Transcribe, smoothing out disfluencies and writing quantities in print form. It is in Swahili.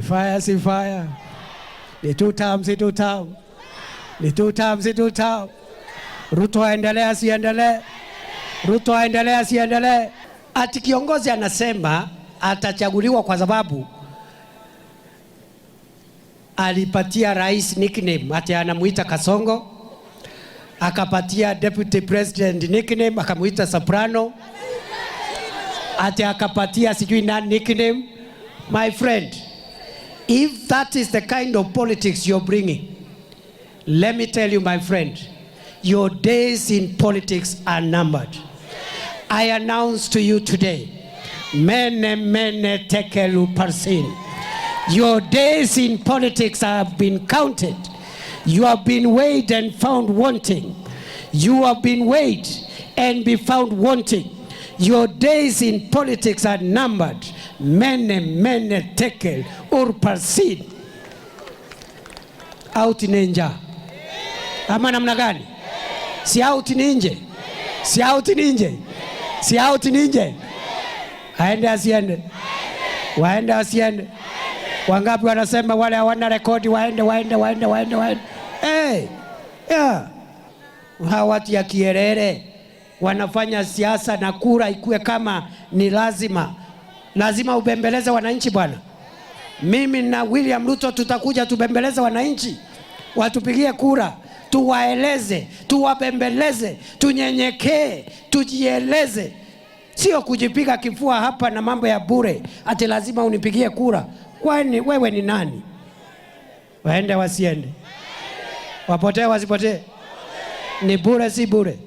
Ni fire si fire? Ni two term si two term? Ni two term si two term? Ruto aendelee asiendelee? Ruto aendelee asiendelee? Ati kiongozi anasema atachaguliwa kwa sababu alipatia rais nickname, ati anamuita Kasongo, akapatia deputy president nickname akamuita Soprano, ati akapatia sijui nani nickname. My friend, if that is the kind of politics you're bringing, let me tell you, my friend, your days in politics are numbered. I announce to you today, Mene mene tekel uparsin. Your days in politics have been counted. You have been weighed and found wanting. You have been weighed and be found wanting. Your days in politics are numbered. Mene mene tekel uparsin. Out ni nje. Ama namna gani? Si out ni nje? Si out ni nje? Si out ni nje? Aende asiende? Waende asiende? Wangapi wanasema wale hawana rekodi waende, waende, waende, waende, waende? Hey, yeah. Hawa watu ya kiherehere wanafanya siasa na kura ikuwe kama ni lazima, lazima ubembeleze wananchi bwana. Mimi na William Ruto tutakuja tubembeleze wananchi, watupigie kura, tuwaeleze, tuwabembeleze, tunyenyekee, tujieleze, sio kujipiga kifua hapa na mambo ya bure ati lazima unipigie kura. Kwani wewe ni nani? Waende wasiende? Wapotee wasipotee? Ni bure si bure?